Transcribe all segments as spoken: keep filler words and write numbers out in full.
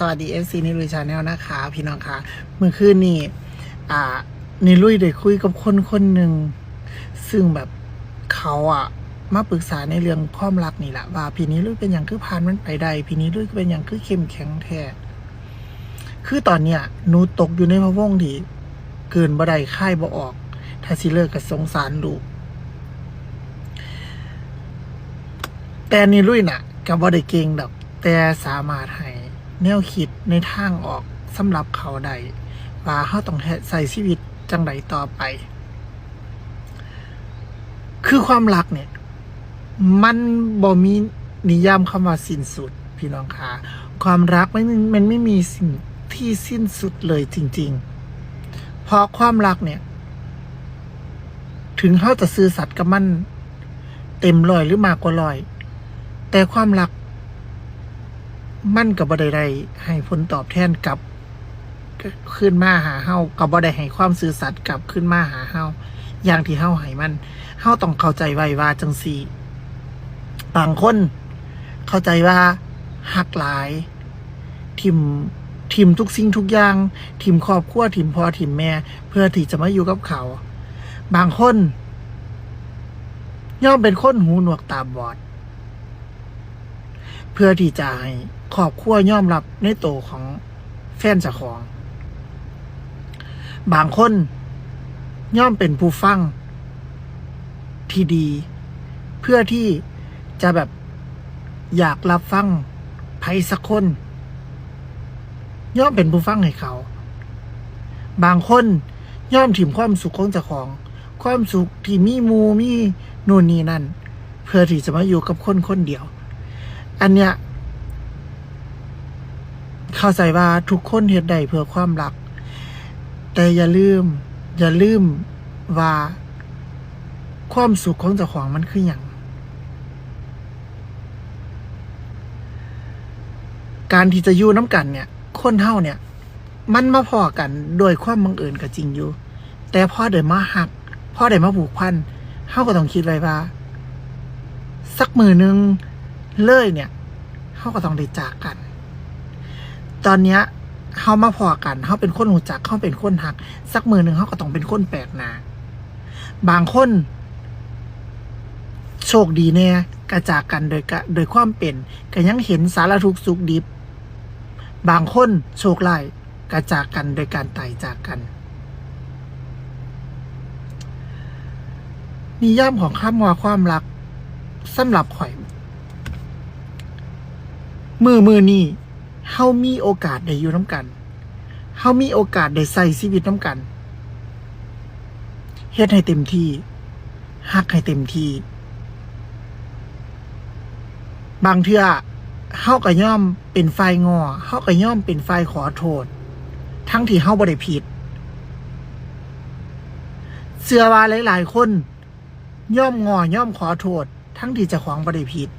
สวัสดี เอฟซี นิลุย Channel นะคะ พี่น้องคะ เมื่อคืนนี้ อ่า นิลุยได้คุยกับคนคนหนึ่ง ซึ่งแบบเขาอะมาปรึกษาในเรื่องความรักนี่แหละ ว่าพี่นิลุยเป็นหยังคือผ่านมันไปได้ พี่นิลุยเป็นหยังคือเข้มแข็งแท้ คือตอนเนี้ยหนูตกอยู่ในพะวงที่กลืนบ่ได้คายบ่ออก ถ้าสิเลิกก็สงสารลูก แต่นิลุยน่ะก็บ่ได้เก่งดอก แต่สามารถให้แนวคิดในทางออกสำหรับเขาได้ ว่าเขาต้องใช้ชีวิตจั่งใดต่อไป คือความรักเนี่ย มันบ่มีนิยามคำว่าสิ้นสุด พี่น้องคะ ความรักมันมันไม่มีสิ่งที่สิ้นสุดเลยจริงๆ เพราะความรักเนี่ย ถึงเขาจะซื่อสัตย์กับมันเต็มร้อยหรือมากกว่าร้อย แต่ความรัก มันก็บ่ได้ได้ให้ผลตอบแทนกลับคืนมาหาเฮา ก็บ่ได้ให้ความซื่อสัตย์กลับคืนมาหาเฮา อย่างที่เฮาให้มัน เฮาต้องเข้าใจไว้ว่าจั่งซี้ บางคนเข้าใจว่าฮักหลาย ถิ่ม ถิ่มทุกสิ่งทุกอย่าง ถิ่มครอบครัว ถิ่มพ่อ ถิ่มแม่ เพื่อที่จะมาอยู่กับเขา บางคนยอมเป็นคนหูหนวกตาบอด เพื่อที่จะให้ครอบครัวยอมรับในโตของแฟนเจ้าของ บางคนยอมเป็นผู้ฟังที่ดี เพื่อที่จะแบบอยากรับฟังไผสักคน ยอมเป็นผู้ฟังให้เขา บางคนยอมถิ่มความสุขของเจ้าของ ความสุขที่มีหมู่มีนู่นนี่นั่น เพื่อที่จะมาอยู่กับคนคนเดียว อันเนี้ย เข้าใจว่าทุกคนเฮ็ดได้เพื่อความรัก แต่อย่าลืม อย่าลืมว่าความสุขของเจ้าของมันคือหยัง การที่จะอยู่นำกันเนี่ย คนเฮาเนี่ย มันมาพ้อกันโดยความบังเอิญก็จริงอยู่ แต่พอได้มาฮัก พอได้มาผูกพัน เฮาก็ต้องคิดไว้ว่า สักมื้อหนึ่งเลยเนี่ย เฮาก็ต้องได้จากกัน ตอนเนี้ย เฮามาพ้อกัน เฮาเป็นคนรู้จัก เฮาเป็นคนฮัก สักมื้อหนึ่งเฮาก็ต้องเป็นคนแปลกหน้า บางคน โชคดีแน่ ก็จากกันโดยกะ โดยความเป็น ก็ยังเห็นสารทุกข์สุขดิบ บางคนโชคร้าย ก็จากกันโดยการตายจากกัน นิยามของคำว่าความรักสำหรับข้อย มื้อ มื้อนี้ เฮามีโอกาสได้อยู่นำกัน เฮามีโอกาสได้ใช้ชีวิตนำกัน เฮ็ดให้เต็มที่ ฮักให้เต็มที่ บางเทื่อ เฮาก็ยอมเป็นฝ่ายง้อ เฮาก็ยอมเป็นฝ่ายขอโทษ ทั้งที่เฮาบ่ได้ผิด เชื่อว่าหลายๆ คนยอมง้อ ยอมขอโทษ ทั้งที่เจ้าของบ่ได้ผิด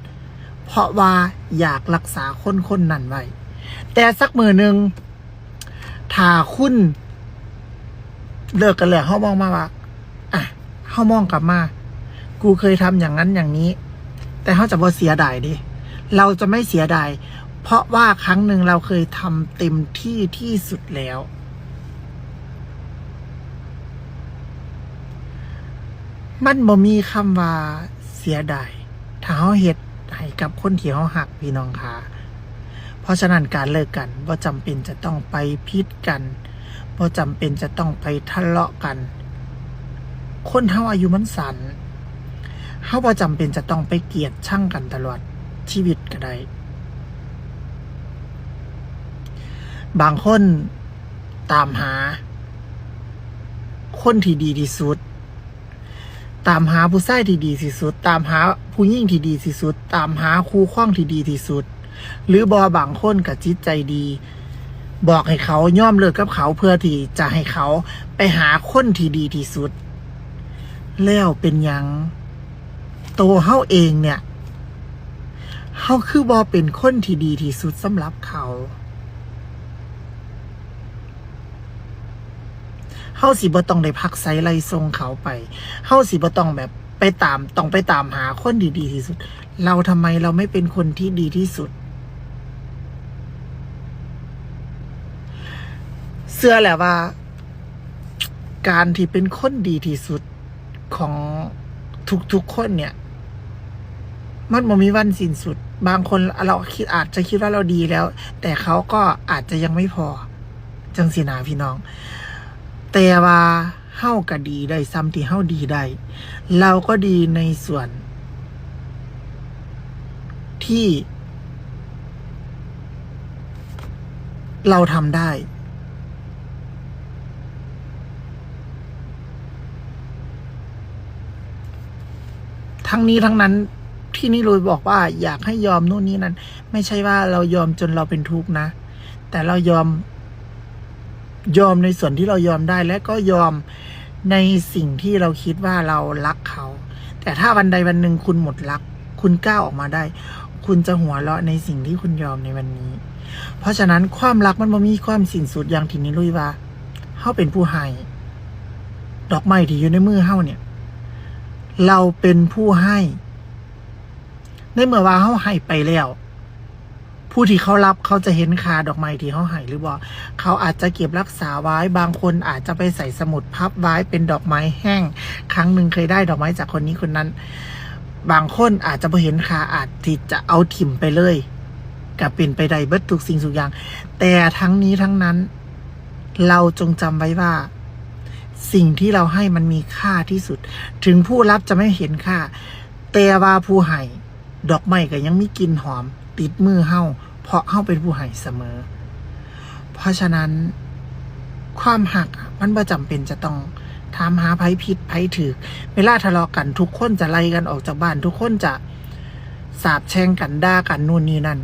เพราะว่าอยากรักษาคนคนนั้นไว้ แต่สักมื้อหนึ่ง ถ้าคุณเลิกกันแล้ว เฮามองมาว่า อ่ะ เฮามองกลับมา กูเคยทำอย่างนั้นอย่างนี้ แต่เฮาจะบ่เสียดายเด้ เราจะไม่เสียดาย เพราะว่าครั้งหนึ่งเราเคยทำเต็มที่ที่สุดแล้ว มันบ่มีคำว่าเสียดาย ถ้าเฮาเฮ็ดให้กับคนที่เฮาฮัก พี่น้องคะ เพราะฉะนั้นการเลิกกันบ่จำเป็นจะต้องไปผิดกัน บ่จำเป็นจะต้องไปทะเลาะกัน คนเฮาอายุมันสั้น เฮาบ่จำเป็นจะต้องไปเกลียดชังกันตลอดชีวิตก็ได้ บางคนตามหาคนที่ดีที่สุด ตามหาผู้ชายที่ดีที่สุด ตามหาผู้หญิงที่ดีที่สุด ตามหาคู่ครองที่ดีที่สุด หรือบ่บางคนก็จิตใจดี บอกให้เขายอมเลิกกับเขาเพื่อที่จะให้เขาไปหาคนที่ดีที่สุด แล้วเป็นหยัง ตัวเฮาเองเนี่ย เฮาคือบ่เป็นคนที่ดีที่สุดสำหรับเขา เฮาสิบ่ต้องได้ผลักไสไล่ส่งเขาไป เฮาสิบ่ต้องแบบไปตาม ต้องไปตามหาคนที่ดีที่สุด เราทำไมเราไม่เป็นคนที่ดีที่สุด เชื่อแหละว่า การที่เป็นคนดีที่สุดของทุกๆคนเนี่ย มันบ่มีวันสิ้นสุด บางคนเราคิด อาจจะคิดว่าเราดีแล้ว แต่เขาก็อาจจะยังไม่พอ จังซี้นะพี่น้อง แต่ว่าเฮาก็ดีได้ส่ำที่เฮาดีได้ เราก็ดีในส่วนที่ เราทำได้ ทั้งนี้ทั้งนั้นที่นิลุยบอกว่าอยากให้ยอมนู่นนี่นั่น ไม่ใช่ว่าเรายอมจนเราเป็นทุกข์นะ แต่เรายอม ยอมในส่วนที่เรายอมได้ และก็ยอมในสิ่งที่เราคิดว่าเรารักเขา แต่ถ้าวันใดวันหนึ่งคุณหมดรัก คุณก้าวออกมาได้ คุณจะหัวเราะในสิ่งที่คุณยอมในวันนี้ เพราะฉะนั้นความรักมันบ่มีความสิ้นสุดอย่างที่นิลุยว่า เฮาเป็นผู้ให้ ดอกไม้ที่อยู่ในมือเฮาเนี่ย เราเป็นผู้ให้ ในเมื่อว่าเฮาให้ไปแล้ว ผู้ที่เขารับเขาจะเห็นค่าดอกไม้ที่เฮาให้หรือบ่ เขาอาจจะเก็บรักษาไว้ บางคนอาจจะไปใส่สมุดพับไว้เป็นดอกไม้แห้ง ครั้งหนึ่งเคยได้ดอกไม้จากคนนี้คนนั้น บางคนอาจจะบ่เห็นค่า อาจที่จะเอาถิ่มไปเลย ก็เป็นไปได้เบิดทุกสิ่งทุกอย่าง แต่ทั้งนี้ทั้งนั้น เราจงจำไว้ว่า สิ่งที่เราให้มันมีค่าที่สุด ถึงผู้รับจะไม่เห็นค่า แต่ว่าผู้ให้ ดอกไม้ก็ยังมีกลิ่นหอมติดมือเฮา เพราะเฮาเป็นผู้ให้เสมอ เพราะฉะนั้น ความฮักอะ มันบ่จำเป็นจะต้องถามหาไผผิดไผถูก เวลาทะเลาะกันทุกคนจะไล่กันออกจากบ้าน ทุกคนจะสาปแช่งกันด่ากันนู่นนี่นั่น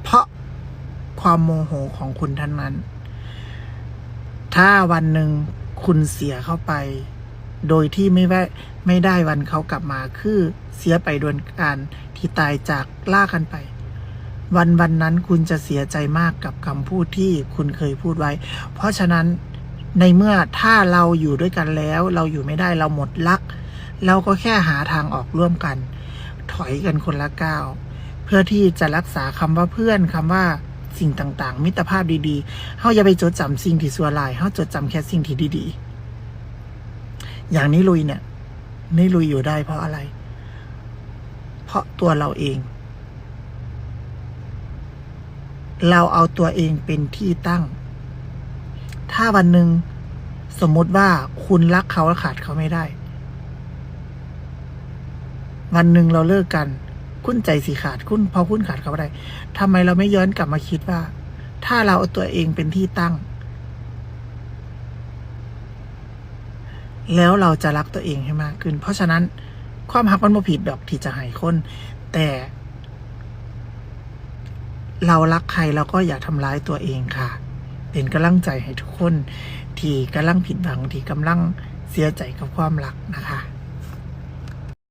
เพราะความโมโหของคุณทั้งนั้น ถ้าวันหนึ่งคุณเสียเขาไป โดยที่ไม่ว่า ไม่ได้วันเขากลับมา คือเสียไปโดยการที่ตายจากลากันไป วันวันนั้นคุณจะเสียใจมากกับคำพูดที่คุณเคยพูดไว้ เพราะฉะนั้นในเมื่อถ้าเราอยู่ด้วยกันแล้ว เราอยู่ไม่ได้ เราหมดรัก เราก็แค่หาทางออกร่วมกัน ถอยกันคนละก้าว เพื่อที่จะรักษาคำว่าเพื่อน คำว่าสิ่งต่างๆ มิตรภาพดีๆ เฮาอย่าไปจดจำสิ่งที่ชั่วร้าย เฮาจดจำแค่สิ่งที่ดีๆ อย่างนิลุยเนี่ย นิลุยอยู่ได้เพราะอะไร เพราะตัวเราเอง เราเอาตัวเองเป็นที่ตั้ง ถ้าวันหนึ่งสมมุติว่าคุณรักเขาและขาดเขาไม่ได้ วันหนึ่งเราเลิกกัน คุณใจสิขาด คุณ พอคุณขาดเขาบ่ได้ ทำไมเราไม่ย้อนกลับมาคิดว่า ถ้าเราเอาตัวเองเป็นที่ตั้ง แล้วเราจะรักตัวเองให้มากขึ้น เพราะฉะนั้นความฮักมันบ่ผิดดอกที่จะให้คน แต่ เรารักใครเราก็อย่าทำร้ายตัวเองค่ะ เป็นกำลังใจให้ทุกคนที่กำลังผิดหวัง ที่กำลังเสียใจกับความรักนะคะ